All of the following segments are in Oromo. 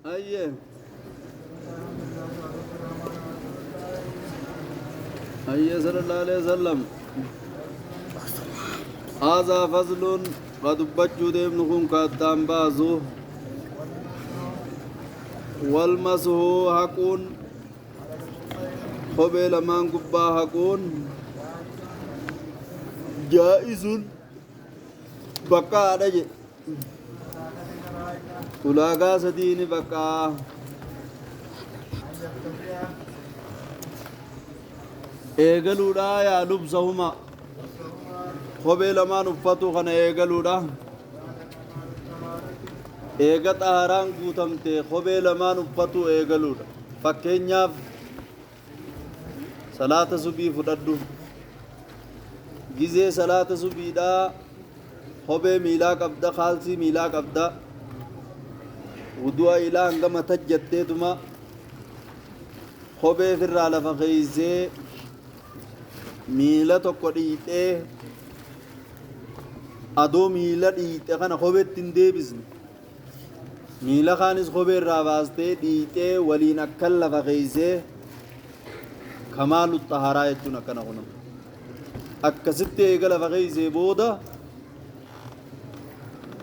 Ayyee ayyee sallallahu alaihi wasallam. هذا فصل قد بجو ديمن كون كاتان بازو والمسه حقون خبي لمان قبا حقون جائز بقى رجل ulaagaa sadiini baqaa eegaluudha yaa lubsahuma kophee lamaan uffatu kana eegaluudha eega xaharaan guutamte kophee lamaan uffatu eegaluudha. Fakkeenyaaf salaata subii fudhadhu, gizee salaata subiidhaa kophee miilaa qabda, kaalsii miilaa qabda, wudu'a ilaa hangama tajjatteetuma kophee firraa lafa keeysee miila tokko dhiixee adoo miila dhiixe kana kopheetti hin deebisne, miila kaanis kophee irraa baastee dhiixee waliin akkan lafa keeysee kamaalu xaharaa jechuun akkana kun akkasitti eega lafa keeysee booda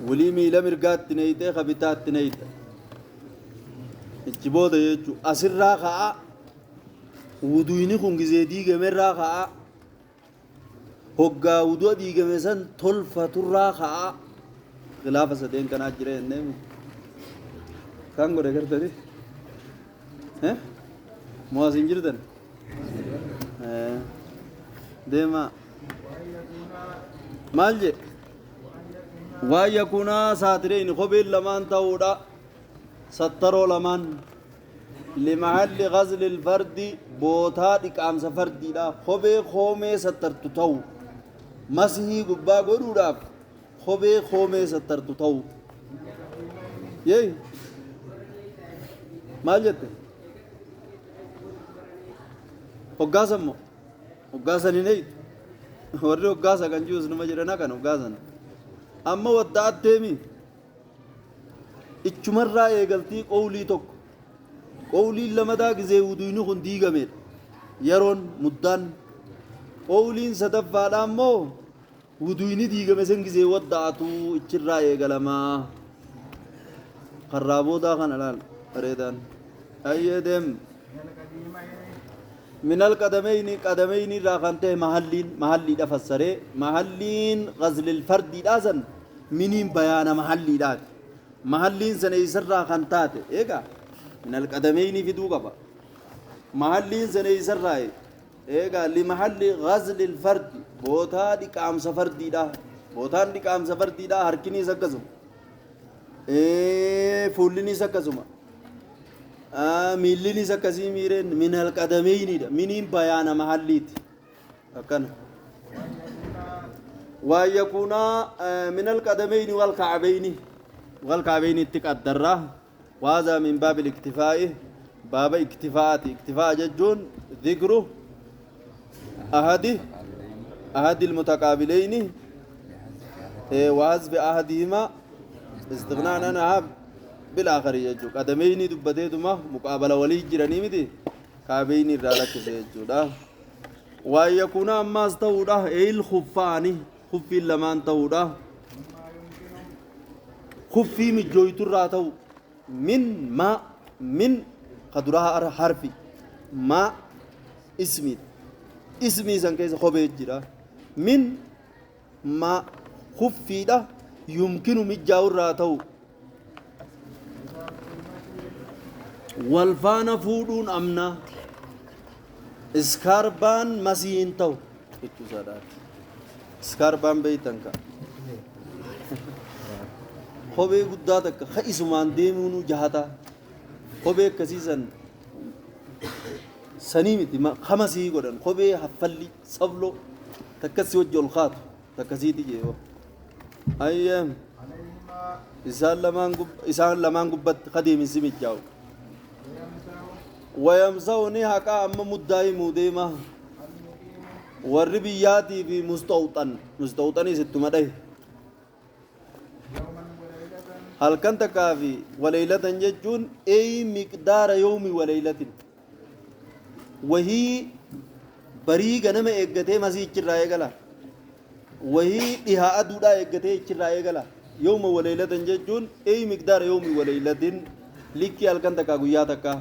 walii miila mirgaatti neeyxee ka bitaatti neeyxe ichi booda jechuu asirraa ka'a. Wuduuyni kun gizee diigamerraa ka'a, hoggaa wudu'a diigame san tolfaturraa ka'a. Khilaafa sadeen kanaa jira jenneemi kan godhe gartani moo as hin jirtan deemaa maal je waan yakunaa saatireyni kopheen lamaan ta'uudha sattaroo lamaan limahalli ghazli ilfardi bootaa dhiqaamsa fardiidha kophee koomee sattartu ta'u masihii gubbaa godhuudhaaf kophee koomee sattartu ta'u. Yey maal jette hoggaasan moo hoggaasan hin eeytu warri hoggaasa kan jiruus numa jedhana kan hoggaasan amma wadda'atteemi ichumarraa eegaltii qowlii tokko qowliin lamadaa gizee wuduuyni kun diigameedha yeroon muddaan qowliin sadaffaadha ammoo wuduuyni diigame san gizee wadda'atu ichirraa eegalamaa karraa boodaa kana laal bareedaan ayyee deem من القدمين قدمين راخنته محلين محلي دفسره محلين غزل الفرد دازن منين بيان محلي دات محلين سنه يسر خنتات ايغا من القدمين في دوغبا محلين سنه يسر ايغا لمحل غزل الفرد بوتا دقام سفر ديدا بوتان دقام سفر ديدا هركني سكزم اي فولني سكزم miillinis akkasii miireen min alqadameynidha miniin bayaana mahalliiti akkana waan yakuunaa min alqadameyni walkacbeyni walkacbeyni itti qaddarra waazaa min baabi iktifaa'i baaba iktifaa'ati iktifaa'a jechuun dhikru ahadi almutaqaabileyni وحذف أحدهما استغناء عنها بالآخر يجو قدميني دبتيتما مقابلة ولي جراني متي كعبيني رالك سيجو دا ويكون أما استودا أي الخفاني خفي لمان تودا خفي مجويت الراتو من ما من قدرها حرفي ما اسمي اسمي سنكيس خبي جرا من ما خفي دا يمكن مجاور راتو والفانا فودون أمنا اسكاربان مسيين تو اسكاربان بيتنكا خوبي قداتك خيسمان ديمونو جهتا خوبي كسيسن سنيمتي ما خمسي قدن خوبي حفلي صبلو تكسي وجه الخاط تكسي تجيبه أيام إسان لمان قبت خديم سمجاو ويمسوني هكا أما مدعي موديمة والربياتي في مستوطن مستوطني ست مدعي Halkan takkaa fi waleeylatan jechuun ey miqdaara yawmi waleeylatin. Wahii barii ganama eeggatee masii ichirraa eegala. Wahii dhihaa aduudhaa eeggatee ichirraa eegala. Yawma waleeylatan jechuun ey miqdaara yawmi waleeylatin likkii halkan takkaa guyyaa takkaa.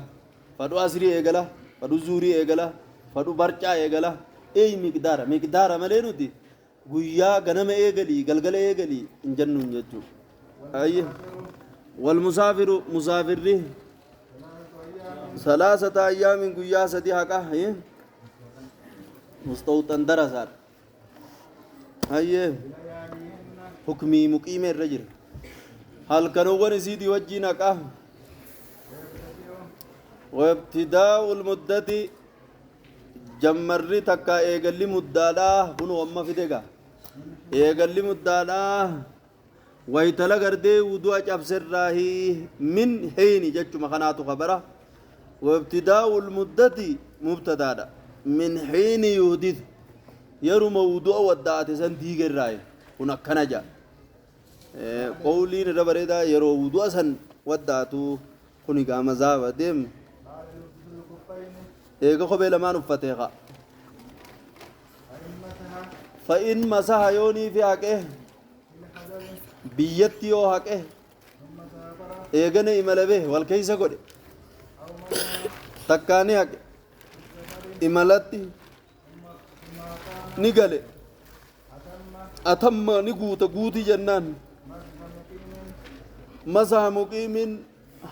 Fadhu asrii eegala, fadhu zuurii eegala, fadhu barcaa eegala. Ey miqdaara miqdaara malee nuti guyyaa ganama eegalii galgala eegalii hin jennuun jechuudha. Ayye. Walmusaafiru musaafirri salaasata ayyaamin guyyaa sadi haqa mustawxan darasaadha. Ayye. Hukmii muqiima irra jira. Halkanowwan isiitii wajjiin haqa. Wabtidaa'u lmuddati jammarri takka eegalli muddaadhaa kunoo amma fide gaa. Eegalli muddaadhaa waytala gardee wudu'a cabserraahi min hiini jechuma kanaatu kabara. Wabtidaa'u lmuddati mubtadaadha. Min hiini yuhdithu yeruma wudu'a wadda'ate san diigerraayi kun akkana jedha. Qawliin irra bareedaa yeroo wudu'a san wadda'atu kun egaa mazaaba deem. Eega kophee lamaan uffatee qa. Fa'in masaha yoonii fi haqe biyyatti yoo haqe eegana imala bee wal keeysa godhe takkaa ni haqe imalatti ni gale atamma ni guuta guutii jennaan masaha muqiimin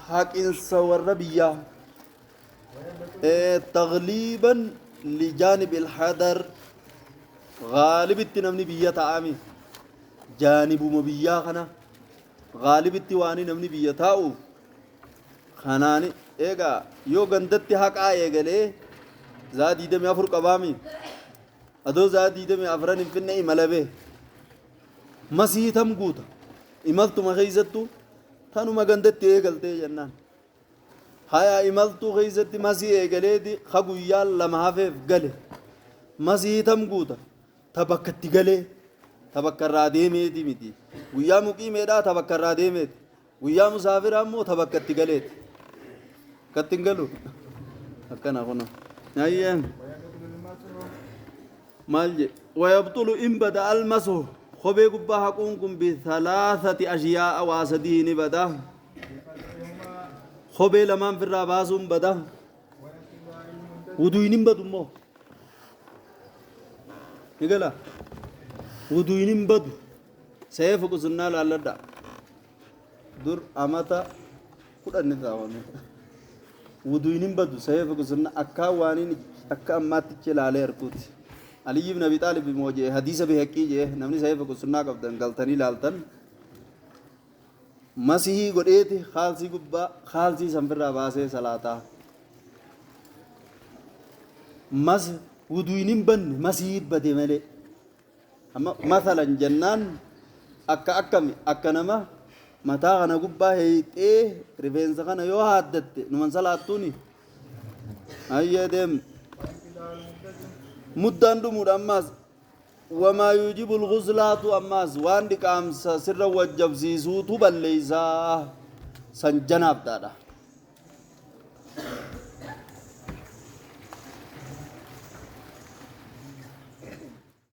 haqinsa warra biyyaa tagliiban lijaanib ilhadar gaalibitti namni biyya ta'ami jaanibuma biyyaa kana gaalibitti waani namni biyya taa'uuf kanaani eegaa yoo gandatti haqaa eegalee zaa 24 qabaami adoo zaa 24 hin finne imala bee masii tam guuta imaltuma keeysattu tanuma gandatti eegaltee jennaan haya imaltuu keeysatti masii eegaleeti ka guyyaa lama hafeef gale masii tam guuta ta bakkatti galee ta bakka irraa deemeeti miti guyyaa muqiimeedhaa ta bakka irraa deemeeti guyyaa musaafiraa immoo ta bakkatti galeeti akkatti hin galu akkana kuno ayyee maal jedhe wayabxulu in bada almasu kophee gubbaa haquun kun bithalaathati ashyaa'a waa sadii ni bada kophee lamaan firraa baasuun bada wuduun hin badu immoo ni gala wuduun hin badu seefu qusunnaa laalladha dur amata 10 ni taa'ame wuduun hin badu seefu qusunnaa akka waaniin akka ammaatti ilaalee arguuti Aliyyi ibn Abi Xaalib immoo jee hadiisa Bayhaqii jee namni seefu qusunnaa qabdan galtanii laaltan masihii godheeti kaalsii gubbaa kaalsii sanfirraa baasee salaataa mas wuduun hin banne masihii bade malee amma masalan jennaan akka akkami akka nama mataa kana gubbaa heeyxee rifeensa kana yoo haaddatte numan salaattuuni ayyee deem muddaan dhumuudha ammaas wamaa yuujibu lguslaatu ammaas waan dhiqaamsa sirra wajjabsiisuutu balleeysaa san janaabdaadha.